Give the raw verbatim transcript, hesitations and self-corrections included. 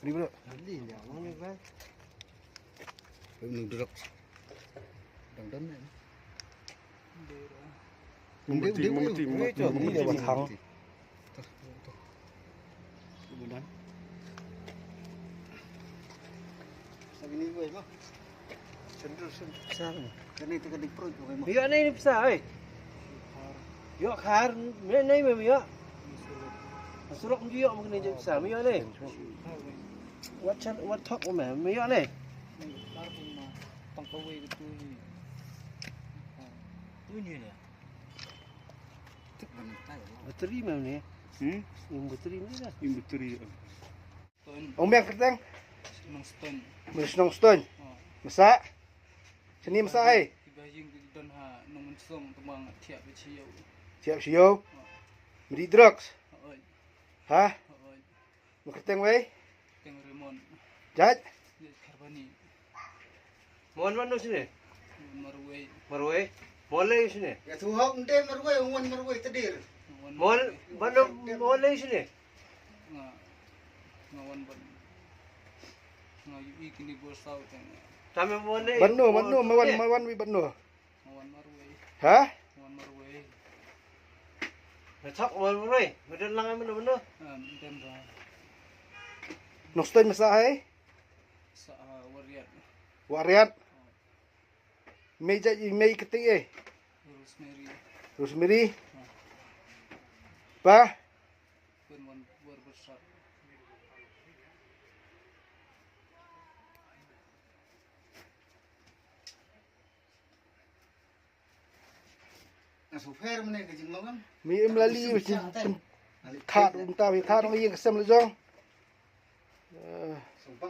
Ni bro. Ni drok. Dang dang. Menti, menti, menti, menti. Ïoh ne pisa, oi. Ïoh khar, me ne me ïoh. Surok me ïoh me ne pisa, me ïoh ne. Wat chan, wat thok me, me ïoh ne. Bateri me ne. Hmm? Yung bateri me ne. Yung bateri. Ong biang kyrteng? Nongstoiñ. Nongstoiñ. Masa? Sini masa ai. Iba ïing ki don ha Nongmynsong, tang ba nga thiah ba chi ïew. Thiah ba chi ïew. Medi drugs. Oi. Ha? Oi. Mo kyrteng wei? Kyrteng Raymond. Jait? Jait Kharbani. Mo wan mano sini? Marwei. Marwei. Mo lei sini? Ya tu hok nde Marwei, wan Marwei tedir. Mo mano, mo lei sini? Nga, nga wan ban. Nga yu i kini bor sau teng. Tame mo lei. Bano, bano, mawan, mawan wi bano. Nga wan Marwei. Ha? Nga wan Marwei. Nga chak wan Marwei. Nga dan lang mano mano. Em, dan ra. Nongstoiñ masa hai? Sa, ah, Wariat. Wariat. Mei jait, mei kyrteng eh? Rosemary. Rosemary. Ba? Wan wan wan wan sat. Nga su pher mane ka jinglong. Mi im lali. Thad um ta, mi thad ong ïing ka sem la jong.